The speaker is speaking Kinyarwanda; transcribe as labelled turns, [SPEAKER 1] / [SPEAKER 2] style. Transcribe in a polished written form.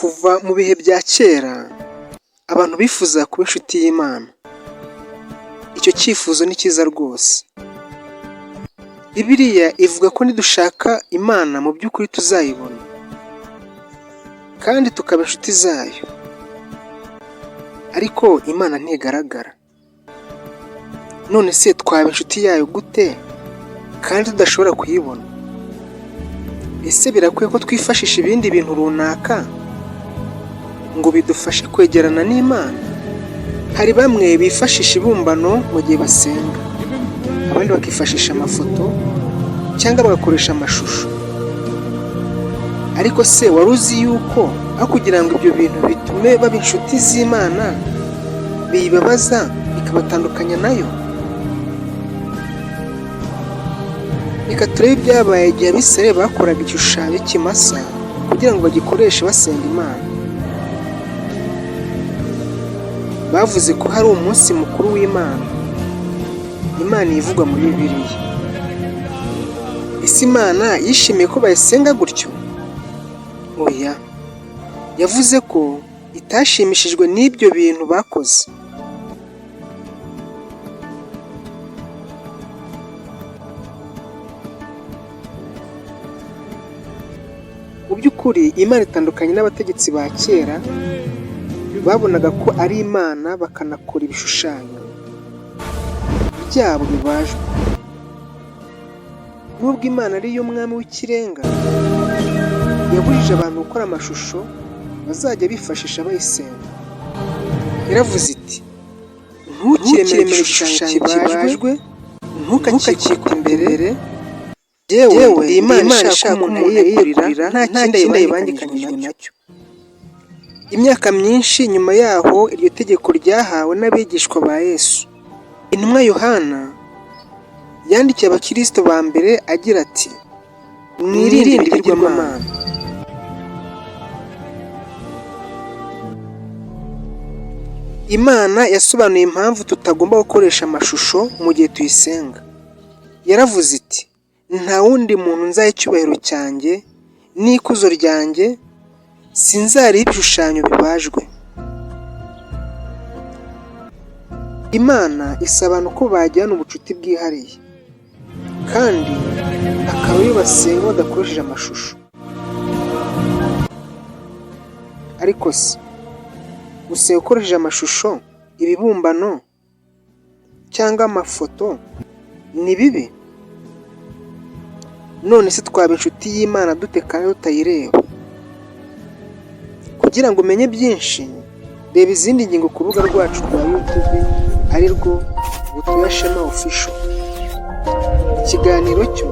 [SPEAKER 1] Kuva mu bihe bya kera, abantu bifuzaga kuba inshuti y'Imana. Icyo cyifuzo ni cyiza rwose. Bibiliya ivuga ko nidushaka Imana mu by'ukuri tuzayibona kandi tukaba inshuti zayo. Ariko Imana ntigaragara. None se twaba inshuti yayo gute kandi tudashobora kuyibona? Ese birakwiye ko twifashisha ibindi bintu runaka ngo bidufashe kwegerana n'Imana? Hari bamwe bifashisha ibibumbano mu gihe basenga, abandi bakifashisha amafoto cyangwa bagakoresha amashusho. Ariko se wari uzi yuko aho kugira ngo ibyo bintu bitume baba inshuti z'Imana, biyibabaza bikabatandukanya nayo? Reka turebe ibyabaye igihe Abisirayeli bakoraga igishushanyo cy'ikimasa kugira ngo bagikoreshe basenga Imana. Bavuze ko hari umunsi mukuru w'Imana, Imana ivugwa muri Bibiliya. Ese Imana yishimiye ko bayisenga gutyo? Oya. Yavuze ko itashimishijwe n'ibyo bintu bakoze. Mu by'ukuri Imana itandukanye n'abategetsi ba kera babonaga ko ari Imana bakanakora ibishushanyo byabo bibajwe. Nubwo Imana ari yo mwami w'ikirenga, yabujije abantu gukora amashusho bazajya bifashisha bayisenga. Yaravuze iti: "Ntukiremere igishushanyo kibajwe, ntukacyikute imbere, jyewe ndi Imana ishaka ko umuntu yiyegurira nta kindi ayibangikanyije nacyo." Imyaka myinshi nyuma yaho iryo tegeko ryahawe n'abigishwa ba Yesu. Intumwa Yohana yandikiye abakristo ba mbere agira ati: "Mwirinde ibigirwamana." Imana yasobanuye impamvu tutagomba gukoresha amashusho mu gihe tuyisenga. Yaravuze iti: "Nta wundi muntu nzaha icyubahiro cyanjye n'ikuzo ryanjye, sinzariha ibishushanyo bibajwe." Imana isaba abantu ko bagirana ubucuti bwihariye, kandi akaba ariyo basenga badakoresheje amashusho. Ariko se gusenga ukoresheje amashusho, ibibumbano cyangwa amafoto ni bibi? None se twaba inshuti y'Imana dute kandi tutayireba? Kugira ngo umenye byinshi, reba izindi ngingo ku rubuga rwacu rwa YouTube ari rwo Butoya Shema Official. Ikiganiro cyo